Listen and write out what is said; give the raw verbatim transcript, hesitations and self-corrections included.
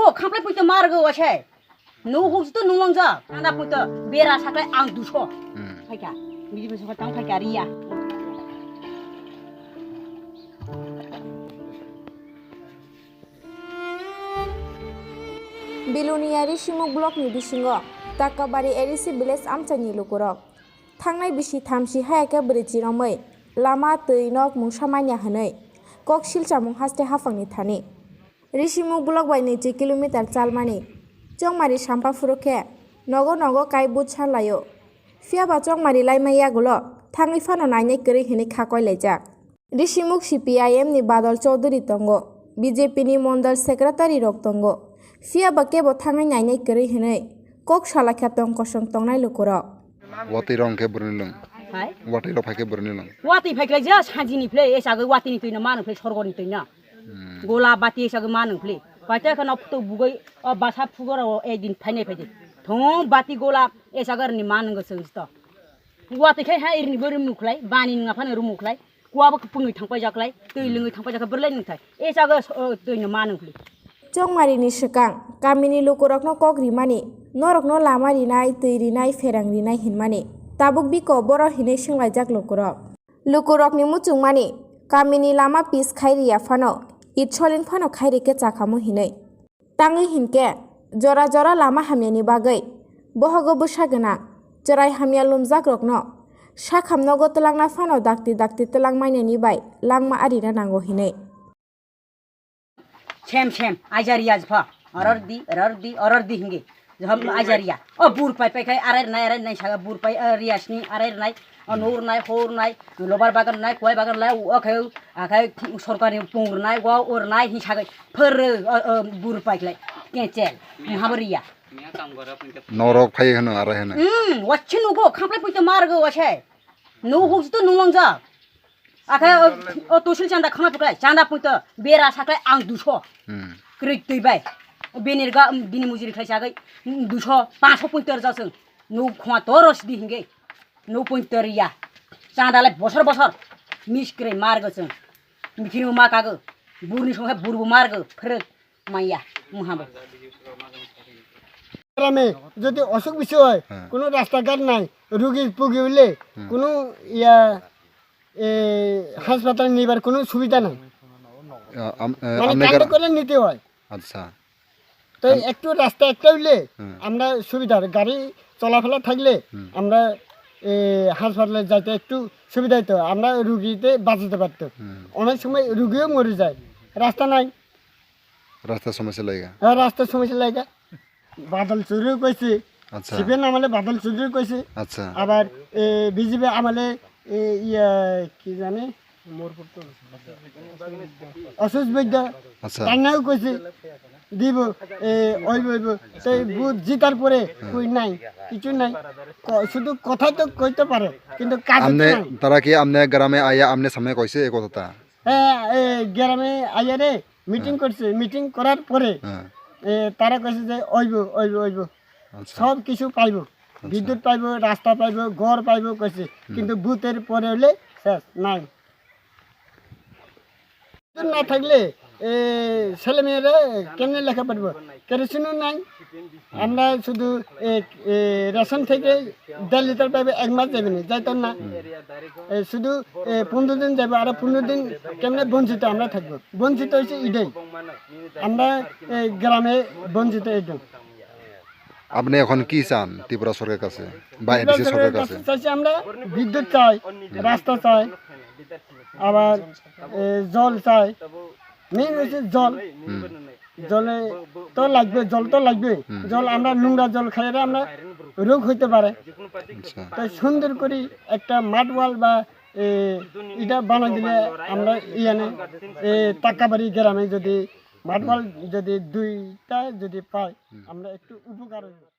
O khamplai puito margo wase. No huk to nulong ja. Anda puito bera saklai ang duso. Hmm. Phaika. Bidi bisi tang phaika riya. Bilonia Risimuk block ni bisingo Takabari A D C village amchaini lukurok thangnai bisi thamsi haya khe bwrwi chiromwi lama twi nok mungsa manya hwnwi kok silchamung haste haphangni thani. Risimuk block bai nui kilometer chalmani Chongmari sampa phuru khe nogo nogo kai but sa laio. Phiya ba Chongmari laima yagulo thangwi phano nainai kwrwi hwnwi kha koi laijak. Risimuk C P I M ni Badal Chaudhuri tongo, B J P ni Mondal Secretary rok tongo. Phiya ba kebo thangwi nainai kwrwi hwnwi kok salakha tong kosong tongnai lukurok. Watwi rok hwnkhe bwrwini lwng. Hai? Watwi rok phaikhe bwrwini lwng. Watwi phaiklai ja sanjini phle, esagwi watwi ni twi no manu phle sorgo ni twi no. Hmm. Gola bati esagwi manu phle. Paita khana phuto bugoi o basa phugora o ekdin phainai phaidi. Thung bati gola esagwi ni manu go sengsto. Watwi khai ha irini bo rumu khlai, bani nunga phano rumu khlai. Kuwa bo pungwi thangpai jaklai, twi lwngwi thangpai jakha bwrwlai nungthai. E chago, o, twi no ma nungphli. Chongmari ni swkang, kamini lukurokno kok rimani, norokno lama rinai, twi rinai, pherang rinai hinmani. Tabuk biko boro hinwi swnglaijak lukurok. Lukurokni muchungmani, kamini lama pis khai riya phano, it soling phano khai rikhe chakhamu hinwi. Tangwi hinkhe, jora jora lama hamyani bagwi bohogo bwsa gwnang, chwrai hamya lumjakrokno sakham nogo twlangna phano dakti dakti twlang mainani bai langma arina nango hinwi. Sem sem, ajar ya jepha, oror di, oror di, oror di hingi. Jehom ajar ya. O bur pai pai khai arai nai, arai nai saga bur pai, eh, rias ni arai nai. O nur nai, hor nai, lobar bagan nai, kuai bagan nai, o khai, akhai sorkar ni pung nai, o or nai, hi sagai, pher, o, o, bur pai klai, kechel, habariya. Norok phai hwno, aro hwno. Hmm, wachin nugo, khamplai puito margo wase. Nu huk to nulong ja. Akhai, o, o tusil chanda khama puklai, chanda puito, bera saklai ang duso. Hmm. Krik tui bai. O benir ga, um, bini mujiri khlai sagai, um, duso, paso puito rja sung. Nu khoma to ros di hinge. No pointer ya. Chanda le bosor bosor. Miskre margo chwng. Mikhino ma kago. Burni songkhe burbo margo. Phrwk maya. Muhabo. গ্রামে যদি অসুখ বিসুখ হয়, হ্যাঁ। কোনো রাস্তাঘাট নাই, রুগী পুগী হইলে হুম। কোনো ইয়া, এ, হাসপাতাল নিবার কোনো সুবিধা নাই। আ, আম-, এ, মানে আপনি কান্ড গ্রা-, করে নিতে হয়। আচ্ছা। তো আম- একটু রাস্তা একটা হইলে হুম। আমরা সুবিধা হয়, গাড়ি চলাফেরা থাকলে হুম। আমরা, এ, হাসপাতালে যাইতে একটু সুবিধা হইতো, আমরা রুগীতে বাঁচাতে পারতো। হুম। অনেক সময় রুগীও মরে যায়, রাস্তা নাই। রাস্তার সমস্যা লাগা। হ্যাঁ, রাস্তার সমস্যা লাগা। বাদল চৌধুরী কইছে, আচ্ছা। সিপিএম আমলে বাদল চৌধুরী কইছে। আচ্ছা। আবার, এ, বিজেপি আমলে, এ, ইয়া, কি জানি? অসুস্থ বৈদ্য। আচ্ছা। তার নাও কইছে, দিব, এ, ওইব, ওইব। তো এই ভোট জিতার পরে হ্যাঁ। কই নাই, কিছু নাই। ক-, শুধু কথা তো কইতে পারে, কিন্তু কাজ আপনি, নাই। তারা কি আপনি গ্রামে আইয়া আপনি সামনে কইছে এই কথাটা? হ্যাঁ, এ, গ্রামে আইয়া রে, মিটিং হ্যাঁ। করছে, মিটিং করার পরে, হ্যাঁ। এ, তারা কইছে যে, "অইবো, অইবো, অইবো। আচ্ছা। সব কিছু পাইবো। আচ্ছা। বিদ্যুৎ পাইবো, রাস্তা পাইবো, ঘর পাইবো," কইছে। হুম। কিন্তু ভোটের পরে হলে শেষ, নাই। বিদ্যুৎ না থাকলে, এ, ছেলে মেয়েরা কেমনে লেখা পড়বো? কেরোসিনও নাই। আমরা শুধু, এ, এ, রেশন থেকে দেড় লিটার পাইবো, এক মাস যাবে না, যাইতো না। এ, শুধু, এ, পনেরো দিন যাবে, আরো পনেরো দিন কেমনে বঞ্চিত আমরা থাকবো? বঞ্চিত হয়েছে এটাই। আমরা, এ, গ্রামে বঞ্চিত একদম। আপনি এখন কি চান ত্রিপুরা সরকারের কাছে বা ত্রিপুরা এডিসি সরকারের সরকারের কাছে? কাছে চাইছি আমরা বিদ্যুৎ চাই, রাস্তা চাই, আবার, এ, জল চাই। মেইন হচ্ছে জল। হুম। জলে তো লাগবে, জল তো লাগবে। হুম। জল আমরা নোংরা জল খাইলে আমরা রোগ হইতে পারে। আচ্ছা। তাই সুন্দর করে একটা মাঠ ওয়াল বা, এ, এটা বানাই দিলে আমরা ইয়ানে, এ, তাকাবাড়ি গ্রামে যদি মাঠ ওয়াল যদি দুইটা যদি পাই, হুম। আমরা একটু উপকার হইব।